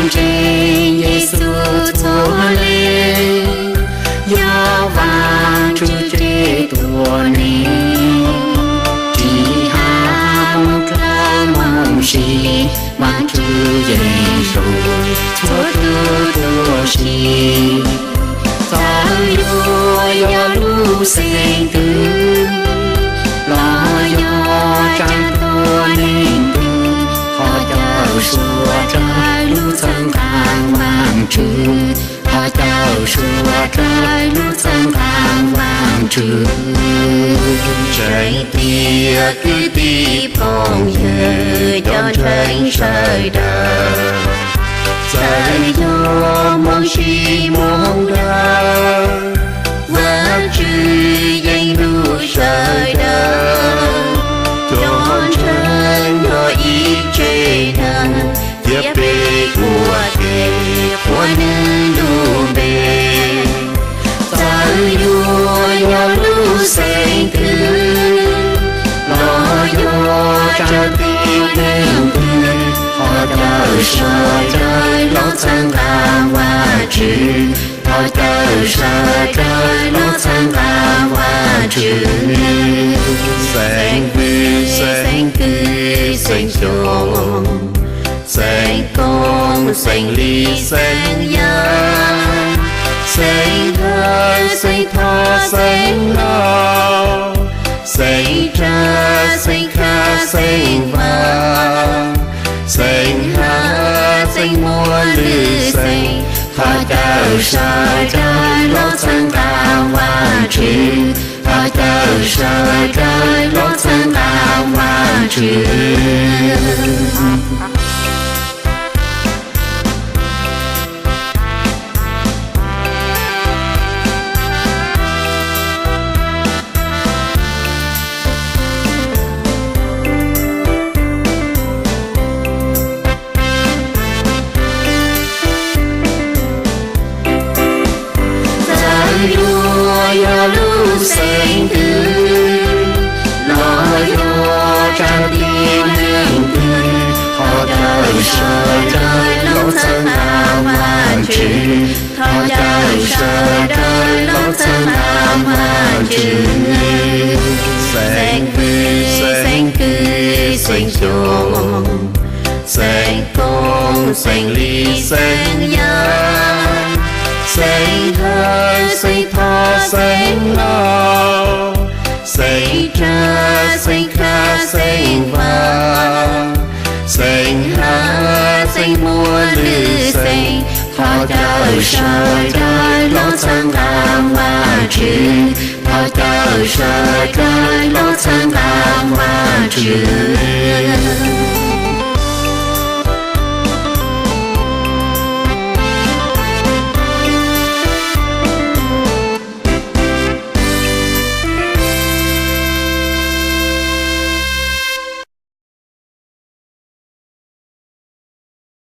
Ntseeg Yexus txhua leej, yog Vaajtswv tsev tuab neeg, ris has moog dlawb moog sib, Vaajtswv yeej zoo txhua tug tuab si. Txawm yuav yog lub xeev twg los yog tsaam tuab neeg twg, thov caw suav dlawg lub txhawb nqaa Vaajtswv, thov caw suav dlawg lub txhawb nqaa Vaajtswv. Tseeb tiag kwv tij phooj ywg cov ntseeg sawv daws, txawm yog moog sib moog dawb, Vaajtswv yeej hlub sawv daws. Cov ntseeg nyob ib tse neeg, cia peb ua ke qhuas Nws lub npe. Txawm yuav yog lub xeev twg los yog tsaam tuab neeg twg, thov caw suav dlawg lub txhawb nqaa Vaajtswv, thov caw suav dlawg lub txhawb nqaa Vaajtswv. Xeev Vwj, xeev Kwv, xeev Xyooj, xeev Koom, xeev Lis, xeev Yaj, xeev Hawj, xeev Thoj, xeev Lauj, xeev Tsab, xeev Khaj, xeev Vaaj, xeev Hab, xeev Muas, lwm xeev, thov caw suav dlawg lub txhawb nqaa Vaajtswv, thov caw suav dlawg lub txhawb nqaa Vaajtswv. Txawm yuav yog lub xeev twg los yog tsaam tuab neeg twg, thov caw suav dlawg lub txhawb nqaa Vaajtswv, thov caw suav dlawg lub txhawb nqaa Vaajtswv. Xeev Vwj, xeev Kwv, xeev Xyooj, xeev Koom, xeev Lis, xeev Yaj, xeev Hawj, xeev Thoj, xeev Lauj, xeev Tsab, xeev Khaj, xeev Vaaj, xeev Hab, xeev Muas, lwm xeev, thov caw suav dlawg lub txhawb nqaa Vaajtswv, thov caw suav dlawg lub txhawb nqaa Vaajtswv.